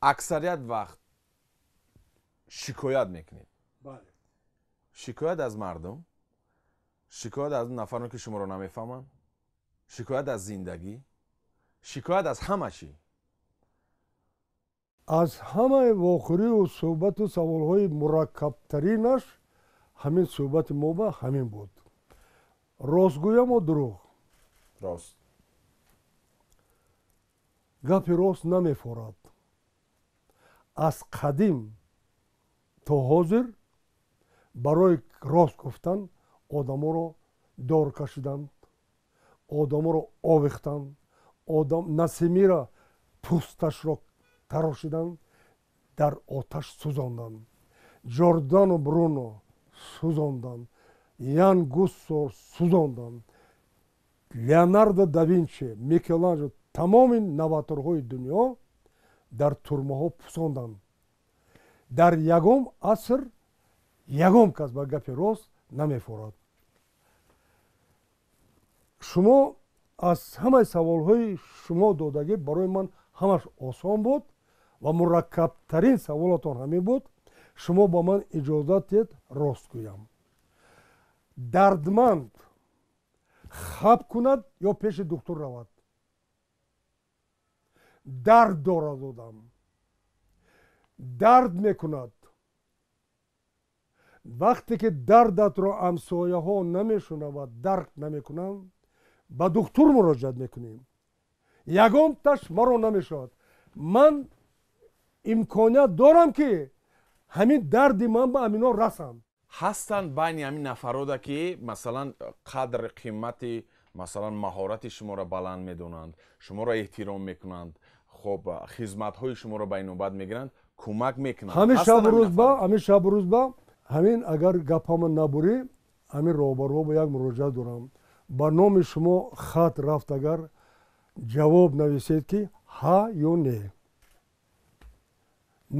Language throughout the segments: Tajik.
Аксарият вақт шикоят мекунед. Шикоят аз мардум, шикоят аз нафароне ки шуморо намефаҳманд, шикоят аз зиндагӣ, шикоят аз ҳама чӣ. Аз ҳамаи вохӯриву суҳбату саволҳои мураккабтаринаш ҳамин суҳбати мо ба ҳамин буд. Рост гӯям ё дурӯғ? Рост. Гапи рост намефорад. Аз қадим то ҳозир барои рост гуфтан одаморо дор кашиданд, одаморо овехтанд, Насимира пӯсташро тарошиданд, дар оташ сӯзонданд, Ҷордано Бруно сӯзонданд, Ян Гуссо сӯзонданд, Леонардо да Винчи, Микеланҷело, тамоми новаторҳои дунё дар турмаҳо пусонданд. Дар ягон аср ягон кас ба гапи рост намефорад. Шумо аз ҳамаи саволҳои шумо додагӣ барои ман ҳамаш осон буд ва мураккабтарин саволатон ҳамин буд. Шумо ба ман иҷозат диҳед рост гӯям. Дардманд хаб кунад ё пеши духтур равад? Дард дорад одам, дард мекунад. Вақте ки дардатро ҳамсояҳо намешунавад, дарк намекунанд, ба духтур муроҷиат мекунем. Ягонташ маро намешавад. Ман имконият дорам ки ҳамин дарди ман ба ҳамино расам. Ҳастанд байни ҳамин нафарода ки масалан қадр қимати масалан маҳорати шуморо баланд медонанд, шуморо эҳтиром мекунанд, хоб хизматҳои шуморо ба инобат мегиранд, кӯмак мекунанд. Ҳамин шабу рӯз ба ҳамин шабу рӯз ба ҳамин агар гапҳама набурӣ, ҳамин роҳбарҳо ба як муроҷиат дорам. Ба номи шумо хат рафт, агар ҷавоб нависед ки ҳа ё не.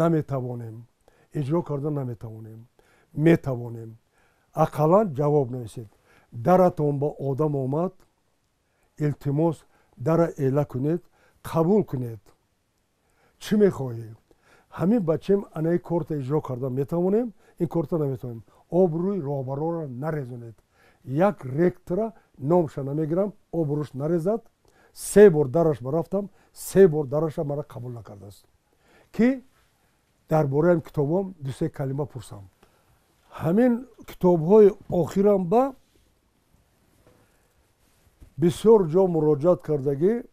Наметавонем, иҷро карда наметавонем, метавонем. Ақаллан ҷавоб нависед. Даратон ба одам омад, илтимос дара эла кунед, қабул кунед. Чӣ мехоҳӣ? Ҳамин бачаем анаи корта иҷро карда метавонем, ин корта наметавонем. Обрӯи роҳбарора нарезонед. Як ректора номша намегирам, обрӯш нарезад. Се бор дараш барафтам, се бор дараша мара қабул накардааст. Ки дар бораи китобом ду-се калима пурсам. Ҳамин китобҳои охирам ба бисёр ҷо муроҷиат кардагӣ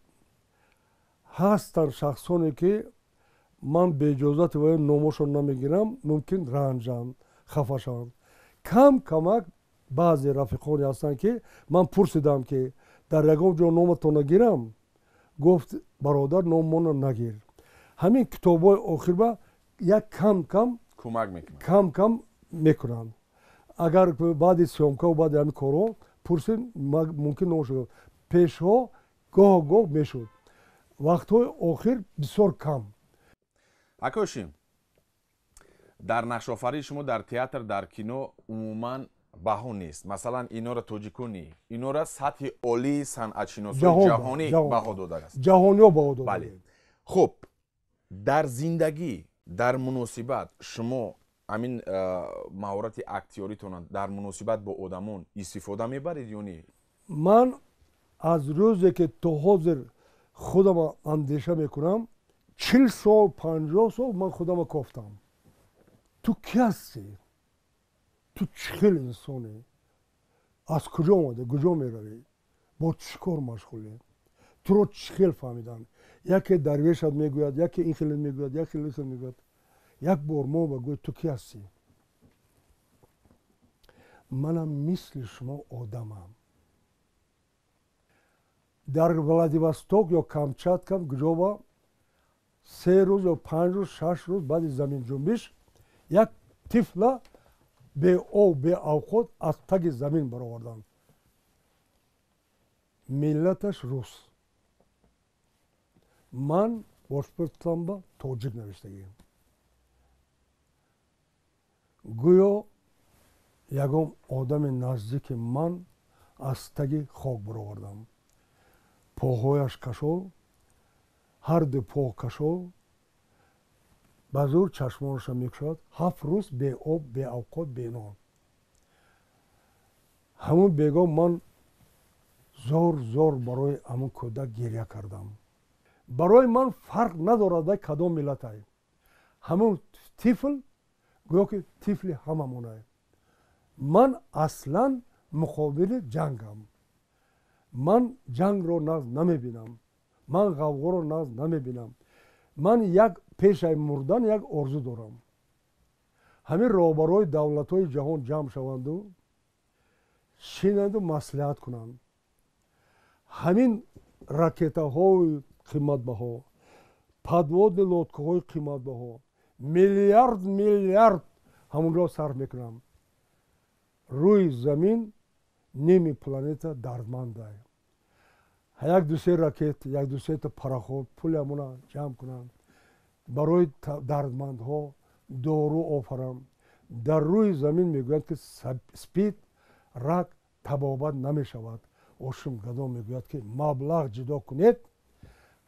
ҳастанд шахсоне ки ман беиҷозати ваё номошон намегирам, мумкин ранҷанд, хафа шаванд. Кам камак баъзе рафиқоне ҳастанд ки ман пурсидам ки дар ягон ҷо номатонро гирам, гуфт бародар номонро нагир. Ҳамин китобҳои охирба як кам кам кӯмак мекунанд, кам кам мекунанд. Агар баъди съёмкаву баъди ҳамин корҳо пурсид, мумкин номошон пешҳо гоҳ гоҳ мешуд, вақтҳои охир бисёр кам. Акошим, дар нақшофарии шумо дар театр, дар кино умуман баҳо нест. Масалан, инора тоҷикони, инора сатҳи олии санъатшиносои ҷаҳонӣ баҳо додааст. Ҷаҳониё баҳо додааст. Бале. Хуб, дар зиндагӣ, дар муносибат шумо ҳамин маҳорати актёритонро дар муносибат бо одамон истифода мебаред ё не? Ман аз рӯзе ки то ҳозир худама андеша мекунам, 40 сол, 50 сол ман худама кофтам. Ту ки ҳастӣ? Ту чӣ хел инсонӣ? Аз куҷо омадӣ? Куҷо меравӣ? Бо чӣ кор машғулӣ? Туро чӣ хел фаҳмиданд? Яке дарвешат мегӯяд, яке ин хеле мегӯяд, яке ин хеле мегӯяд. Як бор мо ба гӯяд ту ки ҳастӣ? Манам мисли шумо одамам. Дар Владивосток ё Камчатка куҷоба 3 рӯз ё 5 рӯз, 6 рӯз баъди заминҷунбиш як тифла беоб, беавқот аз таги замин бароварданд. Миллаташ рус. Ман бошпиртамба тоҷик навиштагием. Гӯё ягон одами наздики ман аз таги хок баровардам. Поҳояш кашол, ҳар ду по кашол, Ба зур чашмонашро мекушояд. 7 рӯз беоб, беавқот, бенон. Ҳамун бегоҳ ман зор зор барои ҳамун кӯдак гиря кардам. Барои ман фарқ надорад вай кадом миллатай. Ҳамун тифл гӯё ки тифли ҳамамонай. Ман аслан муқобили ҷангам. Ман ҷангро нағз намебинам. Ман ғавғоро нағз намебинам. Ман як пешаи мурдан як орзу дорам. Ҳамин роҳбарои давлатҳои ҷаҳон ҷамъ шаванду шинанду маслиҳат кунанд. Ҳамин ракетаҳои қиматбаҳо, подводни лодкаҳои қиматбаҳо, миллиард миллиард ҳамонро сарф мекунам. Рӯи замин ними планета дардмандай. Як дусе ракет, як дусета пароход пули ҳамона ҷамъ кунанд, барои дардмандҳо дору офарам. Дар рӯи замин мегӯянд ки спид, рак табобат намешавад. Ошим Гадо мегӯяд ки маблағ ҷудо кунед,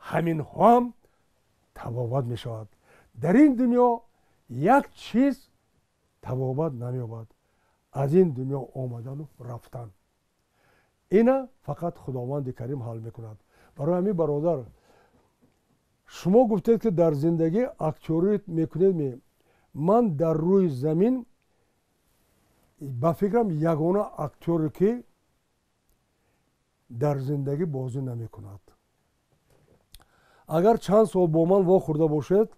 ҳаминҳоам табобат мешавад. Дар ин дунё як чиз табобат намеёбад, аз ин дунё омадану рафтан. Ина фақат Худованди Карим ҳал мекунад. Барои ҳамин бародар, шумо гуфтед ки дар зиндагӣ актёрӣ мекунед. Ман дар рӯи замин ба фикрам ягона актёре ки дар зиндагӣ бозӣ намекунад. Агар чанд сол бо ман вохӯрда бошед,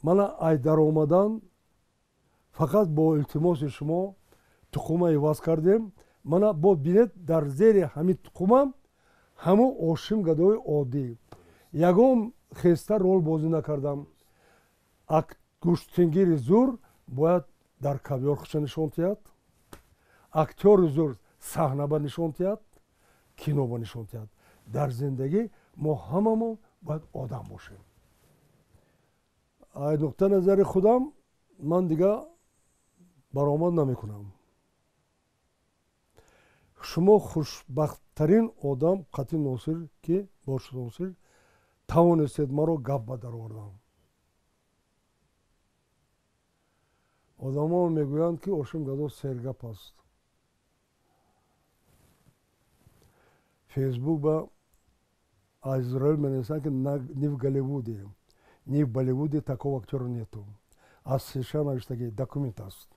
мана ай даромадан фақат бо илтимоси шумо туқума иваз кардем. Мана бо бинед, дар зери ҳамин туқумам ҳамун Ошим Гадои оддӣ. Ягон хеста рол бозӣ накардам. Гӯштингири зур бояд дар кавёр худша нишон диҳад, актёри зур саҳнаба нишон диҳад, киноба нишон диҳад. Дар зиндагӣ мо ҳамамон бояд одам бошем. Ай нуқта назари худам ман дига баромад намекунам. Шумо хушбахттарин одам қатъи Носир ки бошед Носир тавонистед маро гап ба даровардан. Одамон мегӯянд ки Ошим Гадо сергап аст. Фейсбук ба Израиль менависанд ки ни в Голливуде, ни в Болливуде такого актера нету. Аз США навиштаги документ аст.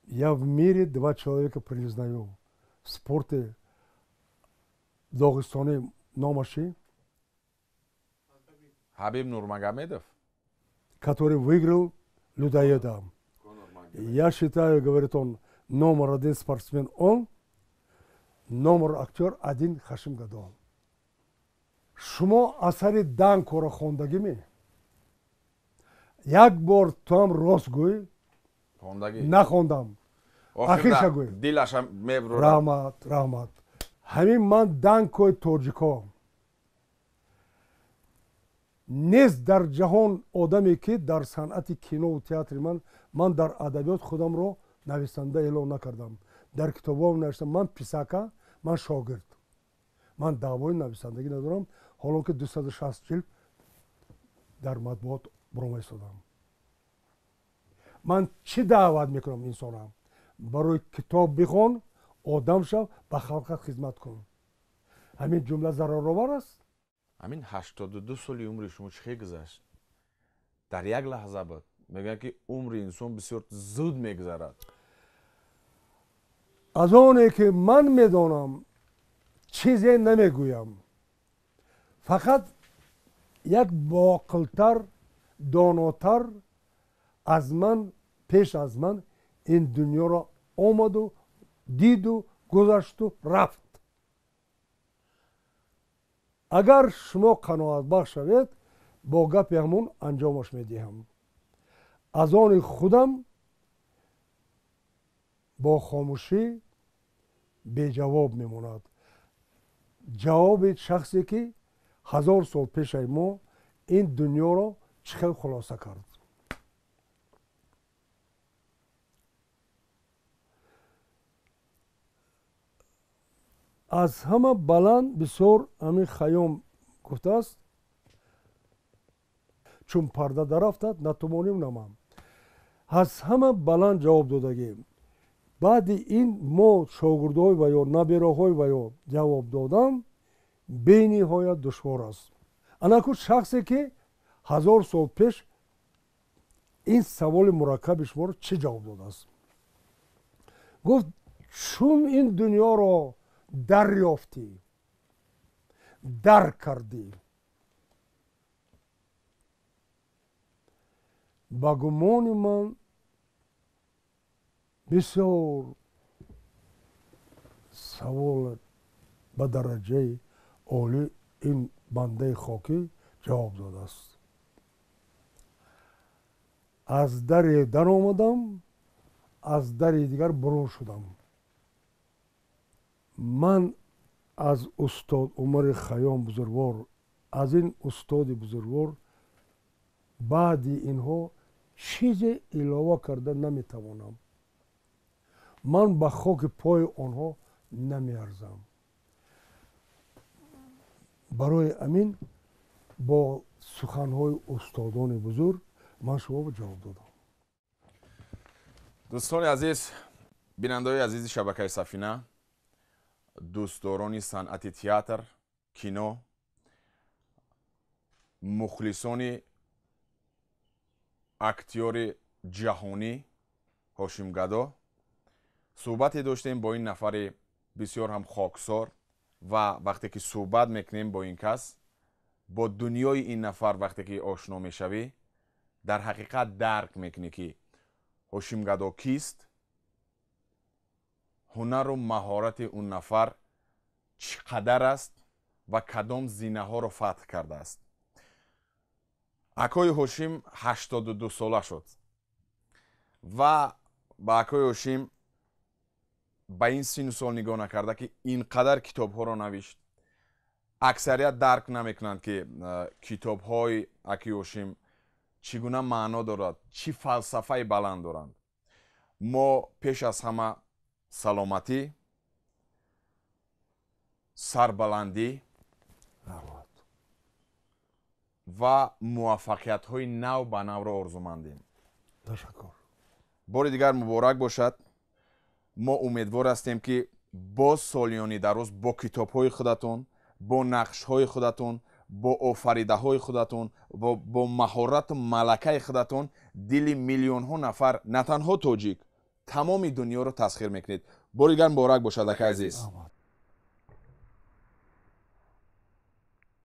Я в мире 2 человека признаю. В спорте Догистони номаши Хабиб Нурмагомедов, который выиграл людоеда. Я считаю, говорит он, номер 1 спортсмен он, номер актер 1 Хашим Гадо. Шумо асари Данкоро хондагӣ? Як бор туам рост гӯй. Нахондам. Ахирша гӯй. Дилашам мебурад. Раҳмат, раҳмат. Ҳамин ман Данкои тоҷико. Нест дар ҷаҳон одаме ки дар санъати кинову театри ман дар адабиёт худамро нависанда эълон накардам. Дар китобҳоам навиштам ман писака, ман шогирд. Ман даъвои нависандагӣ надорам, ҳоло ки 260 ҷилд дар матбуот бурома истодам. Ман чӣ даъват мекунам инсонам? Барои китоб бихон, одам шав, ба халқат хизмат кун. Ҳамин ҷумла зараровар аст? Ҳамин 82 соли умри шумо чӣ хел гузашт? Дар як лаҳза буд. Мегӯянд ки умри инсон бисёр зуд мегузарад. Аз оне ки ман медонам чизе намегӯям. Фақат як боқилтар, донотар аз ман, пеш аз ман ин дунёро омаду диду гузашту рафт. Агар шумо қаноатбахш шавед, бо гапи ҳамон анҷомаш медиҳам. Аз они худам бо хомӯшӣ беҷавоб мемонад. Ҷавоби шахсе ки 1000 сол пешаи мо ин дунёро чӣ хел хулоса кард. Аз ҳама баланд бисёр ҳамин Хайём гуфтааст, Чун парда дарафтад, на ту моним, на ман. Аз ҳама баланд ҷавоб додагӣ. Баъди ин мо шогирдҳои ва ё набераҳои ва ё ҷавоб додам бениҳоят душвор аст. Анаку шахсе ки 1000 сол пеш ин саволи мураккаби шуморо чӣ ҷавоб додааст? Гуфт, чун ин дунёро дарёфтӣ, дарк кардӣ, ба гумони ман бисёр савол ба дараҷаи олӣ ин бандаи хокӣ ҷавоб додааст. Аз даре даромадам, аз дари дигар бурун шудам. Ман аз устод Умари Хайём бузургвор, аз ин устоди бузургвор баъди инҳо чизе илова карда наметавонам. Ман ба хоки пои онҳо намеарзам. Барои амин бо суханҳои устодони бузург ман шуморо ҷавоб додам. Дӯстони азиз, бинандаҳои азизи шабакаи Сафина, дӯстдорони санъати театр, кино, мухлисони актёри ҷаҳонӣ Ҳошим Гадо, суҳбате доштем бо ин нафари бисёр ҳам хоксор ва вақте ки суҳбат мекунем бо ин кас, бо дунёи ин нафар вақте ки ошно мешавӣ, дар ҳақиқат дарк мекунӣ ки Ҳошим Гадо кист, ҳунару маҳорати он нафар чӣ қадар аст ва кадом зинаҳоро фатҳ кардааст. Акои Ҳошим 82 сола шуд ва ба акои Ҳошим ба ин сину сол нигоҳ накарда ки ин қадар китобҳоро навишт, аксарият дарк намекунанд ки китобҳои акои Ҳошим чӣ гуна маъно дорад, чӣ фалсафаи баланд доранд. Мо пеш аз ҳама саломатӣ, сарбаландӣ ва муваффақиятҳои нав ба навро орзумандем. Ташаккур. Бори дигар муборак бошад. Мо умедвор ҳастем ки боз солиёни дароз бо китобҳои худатон, бо нақшҳои худатон, бо офаридаҳои худатон, бо маҳорату малакаи худатон дили миллионҳо нафар, на танҳо тоҷик, тамоми дунёро тасхир мекунед. Бори дигар муборак бошад, акаи азиз.